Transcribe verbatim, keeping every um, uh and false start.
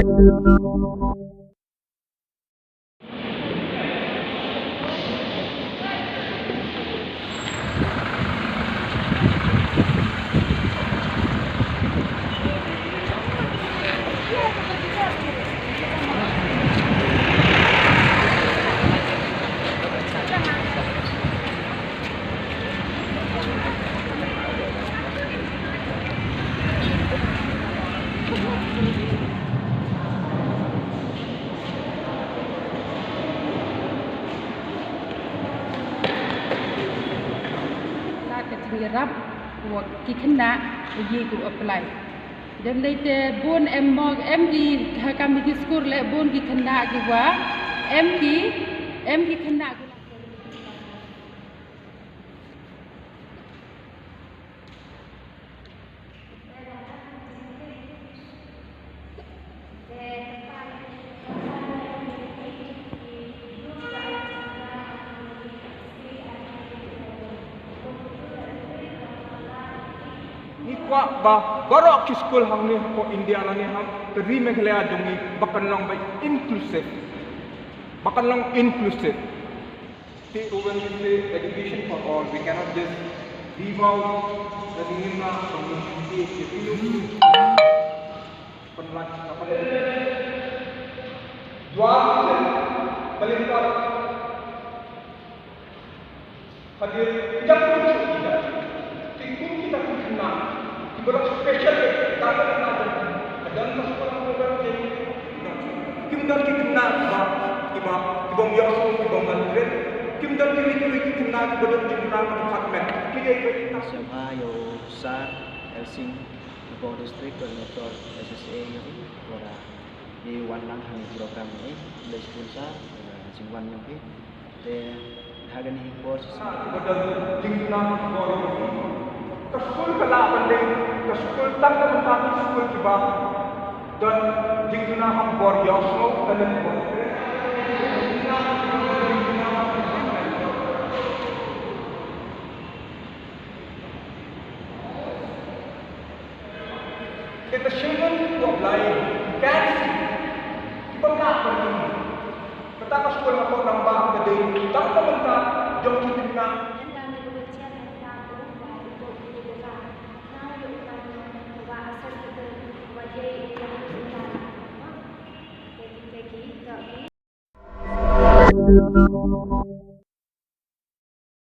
La ka jingïarap wa ki khynnah wa ki ku apply. Dep nai te bun em mok em ki ha kam ki skur le bun ki khynnah ki wa em ki em ki khynnah ku. Ngi kwah ba baroh ki skul hangne hapoh India lane ha ka ri Meghalaya jong ngi ba kan long ba inclusive. Ba kan long inclusive. Te, when we say education for all, we cannot just leave out the Ningin na community, the Hindu community. Jwar, Balintang, Hadir, kita pun kita. Te kum kita kum khynnah kiba long special, eh, tang ba khynnah don. Ka don ka skul ha ka don te. Kim don ki khynnah kiba, kiba, kiba ym ïohsngew, kiba ym nangkren. Kim don kiwei kiwei ki khynnah kiba don jingkhynnah kiba khatmet. Ki dei ka kita. Sngewbha ïa u Sir L. Singh, u District Coordinator S S A ïa u, para i wan lang ha kane ka program ne, khublei shibun Sir, eh, jingwan jong phi. Te ha kane ka por shisien. Ka don jingkhynnah ha ka por jong phi. Ka skul ka lah ban dei ka skul tang da mynta ki skul kiba don jingkhynnah ha ka por ïohsngew, ka don ka por. Te ka shynrang u Blai u kan sih kiba ka pynlong. Kata ka skul hapoh Rangbah ka dei tang ka bynta jong ki khynnah.